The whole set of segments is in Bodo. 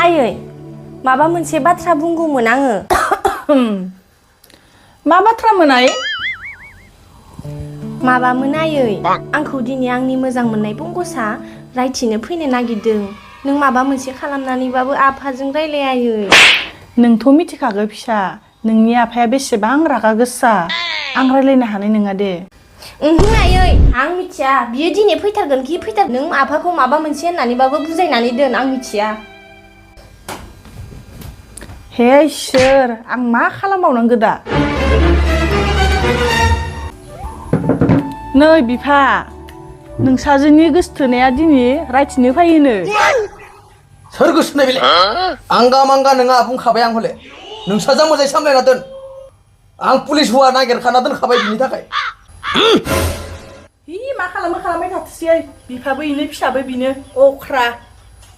आयै माबा मोनसे बाथ्रा बुंगौमोन आङो। मा बाथ्रामोन आइ? माबामोन आयै आंखौ दिनै आंनि मोजां मोननाय बंगसा रायथिनो फैनो नागिरदों। नों माबा मोनसे खालामनानैबाबो आफाजों रायलाय आयै। नोंथ' मिथिखागौ फिसा नोंनि आफाया बेसेबां रागा गोसा। आं रायलायनो हानाय नङा दे। आयै आं मिथिया बियो दिनै फैथारगोन कि फैथार नों आफाखौ माबा मोनसे होननानैबाबो बुजायनानै दोन आं मिथिया। हे इसोर आं मा खालामबावनांगौ दा? नै बिफा नोंसाजोनि गोसोथोनाया दिनै रायथिनो फैयोनो। सोर गोसोथोनाय बेलाय? आंगा मांगा नोङा बुंखाबाय आं हले नोंसाजों मोजाङै सामलायना दोन। आं पुलिस हौवा नागिरखाना दोनखाबाय बिनि थाखाय। हि मा खालामबाय थाथोसै बिफाबो इनो फिसाबो बिनो अख्रा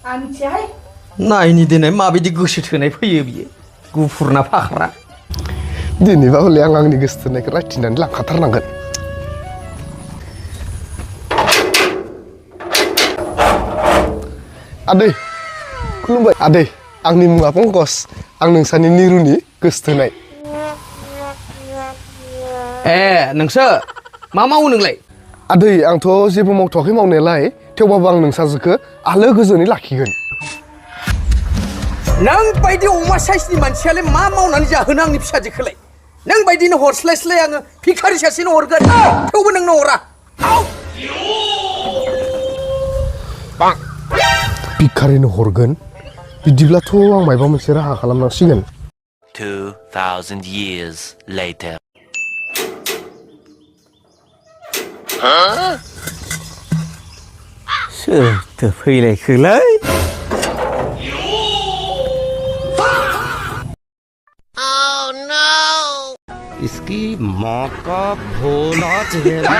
आं मिथियाहाय। नायनि दिनै माबायदि गोसो थोनाय फैयो बियो गुफुरना फाख्रा। दिनैबा हले आं आंनि गोसो थोनायखौ रायथिनानै लांखाथारनांगोन। आदै खुलुमबाय आदै आंनि मुङा पंकज आं नोंसानि निरुनि गोसो थोनाय। ए नोंसो मा मावो नोंलाय? आदै आंथ' जेबो मावथ'वाखै मावनायालाय थेवबाबो आं नोंसाजोखौ आलो गोजोनै लाखिगोन। नों बायदि अमा साइसनि मानसियालाय मा मावनानै जाहोनो आंनि फिसाजोखौलाय? नों बायदिनो हरस्लायस्लाय आङो भिखारि सासेनो हरगोन थेवबो नोंनो हरा। भिखारिनो हरगोन? बिदिब्लाथ' आं मायबा मोनसे राहा खालामनांसिगोन। 2000 years later. सोरथो फैलायखोलाय? इसकी माँ का भोला चेहरा